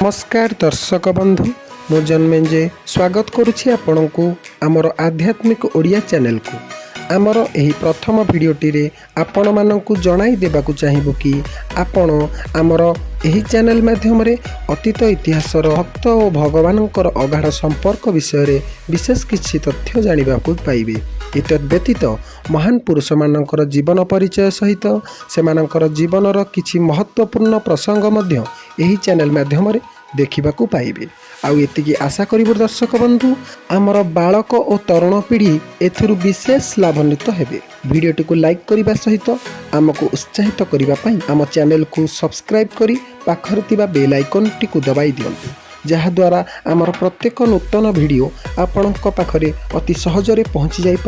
ନମସ୍କାର ଦର୍ଶକ ବନ୍ଧୁ, ମୁଁ ଜନ୍ମେଞ୍ଜୟ ସ୍ୱାଗତ କରୁଛି ଆପଣଙ୍କୁ ଆମର ଆଧ୍ୟାତ୍ମିକ ଓଡ଼ିଆ ଚ୍ୟାନେଲକୁ। ଆମର ଏହି ପ୍ରଥମ ଭିଡ଼ିଓଟିରେ ଆପଣମାନଙ୍କୁ ଜଣାଇ ଦେବାକୁ ଚାହିଁବୁ କି ଆପଣ ଆମର ଏହି ଚ୍ୟାନେଲ ମାଧ୍ୟମରେ ଅତୀତ ଇତିହାସର ଭକ୍ତ ଓ ଭଗବାନଙ୍କର ଅଗାଢ଼ ସମ୍ପର୍କ ବିଷୟରେ ବିଶେଷ କିଛି ତଥ୍ୟ ଜାଣିବାକୁ ପାଇବେ। ଏତଦ୍ ବ୍ୟତୀତ ମହାନ ପୁରୁଷମାନଙ୍କର ଜୀବନ ପରିଚୟ ସହିତ ସେମାନଙ୍କର ଜୀବନର କିଛି ମହତ୍ତ୍ୱପୂର୍ଣ୍ଣ ପ୍ରସଙ୍ଗ ମଧ୍ୟ ଏହି ଚ୍ୟାନେଲ ମାଧ୍ୟମରେ ଦେଖିବାକୁ ପାଇବେ। ଆଉ ଏତିକି ଆଶା କରିବୁ ଦର୍ଶକ ବନ୍ଧୁ, ଆମର ବାଳକ ଓ ତରୁଣ ପିଢ଼ି ଏଥିରୁ ବିଶେଷ ଲାଭାନ୍ୱିତ ହେବେ। ଭିଡ଼ିଓଟିକୁ ଲାଇକ୍ କରିବା ସହିତ ଆମକୁ ଉତ୍ସାହିତ କରିବା ପାଇଁ ଆମ ଚ୍ୟାନେଲକୁ ସବସ୍କ୍ରାଇବ୍ କରି ପାଖରେ ଥିବା ବେଲ୍ ଆଇକନ୍ଟିକୁ ଦବାଇ ଦିଅନ୍ତୁ, ଯାହାଦ୍ୱାରା ଆମର ପ୍ରତ୍ୟେକ ନୂତନ ଭିଡ଼ିଓ ଆପଣଙ୍କ ପାଖରେ ଅତି ସହଜରେ ପହଞ୍ଚି ଯାଇପାରିବ।